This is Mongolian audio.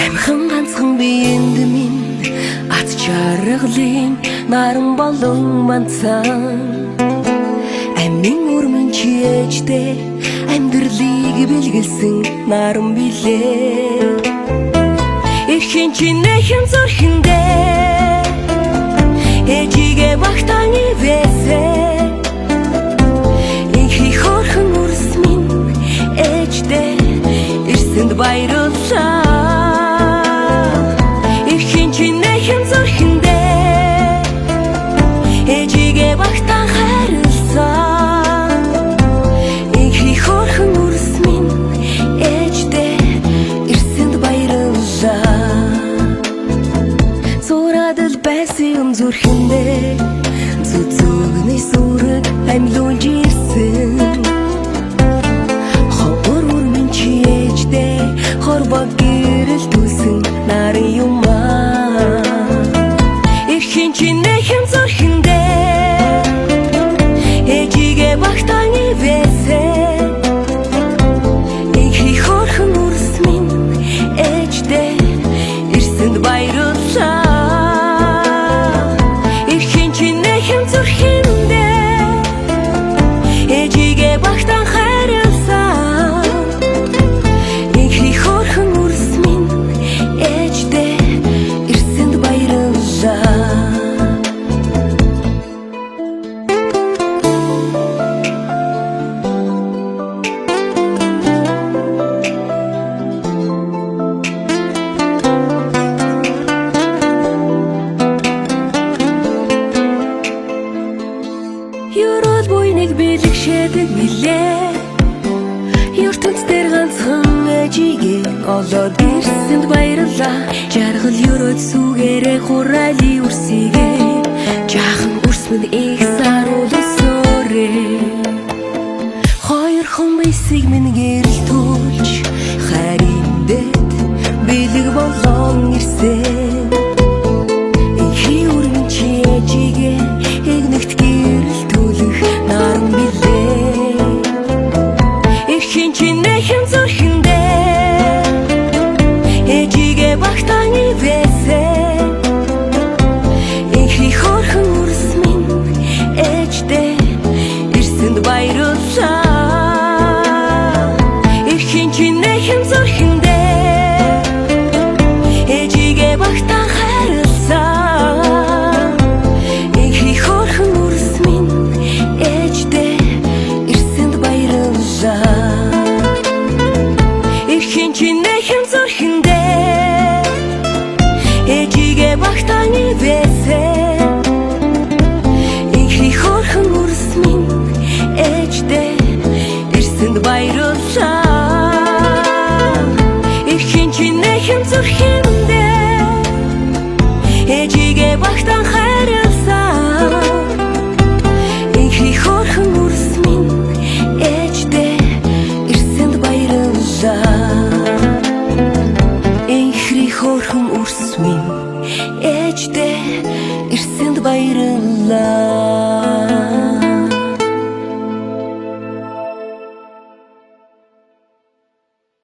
Амхан ганцхан биенд минь ат чаргалын наран болон манцан. Амин өрмөн чи ээжтэй амьдралыг бэлгэлсэн наран билээ. Эрхэн чи нэхэн зүрхэндээ ээжигээ багтаан ивээсэй. Инхий хөөрхөн үрс минь ээжтэй ирсэнд баярлалаа. Эрхэн чи нэхэн зүрхэндээ ээжигээ багтаан харилцаа. Инхий хөөрхөн үрс минь ээжтэй ирсэнд баярлалаа. Зураад л байсан юм зүрхэндээ зүзүүгний сүрэг амьлуулж ирсэн. Ховор өрмөн чи ээжтэй хорвоо гэрэл төлсөн нарын юм аа. Эрхэн чи нэхэн зүрхэндээ ээжигээ багтаан ивээсэй. Инхий хөөрхөн үрс минь ээжтэй ирсэнд баярлалаа. Эрхэн чи нэхэн зүрхэндээ ээжигээ багтаан харилцаа. Инхий хөөрхөн үрс минь ээжтэй ирсэнд баярлалаа. Ерөөл буйныг бэлгшээдэг билээ. Ертөнц дээр ганцхан ээжигээ олоод ирсэнд баярлалаа. Жаргал ерөөд сүгээрээ хураали үрсийгээ. Жаахан үрс минь их саруул өсөөрэй. Хоёр хүн бисэг минь гэрэл төлж харин дэд бэлэг болон ирсэн. Инхий өргөн чи ээжигээ эгнэгт гэрэл төлөх наран билээ. Эрхэн чи нэхэн зүрхэндээ ээжигээ багтаан ивээсэй. Инхий хөөрхөн үрс минь ээжтэй ирсэнд баярлалаа. Эрхэн чи нэхэн зүрхэндээ ээжигээ багтаан харилцаа. Инхий хөөрхөн үрс минь ээжтэй ирсэнд баярлалаа. Эрхэн чи нэхэн зүрхэндээ ээжигээ багтаан ивээсэй. Инхий хөөрхөн үрс минь ээжтэй ирсэнд баярлалаа. Эрхэн чи нэхэн зүрхэндээ ээжигээ багтаан харилцаа.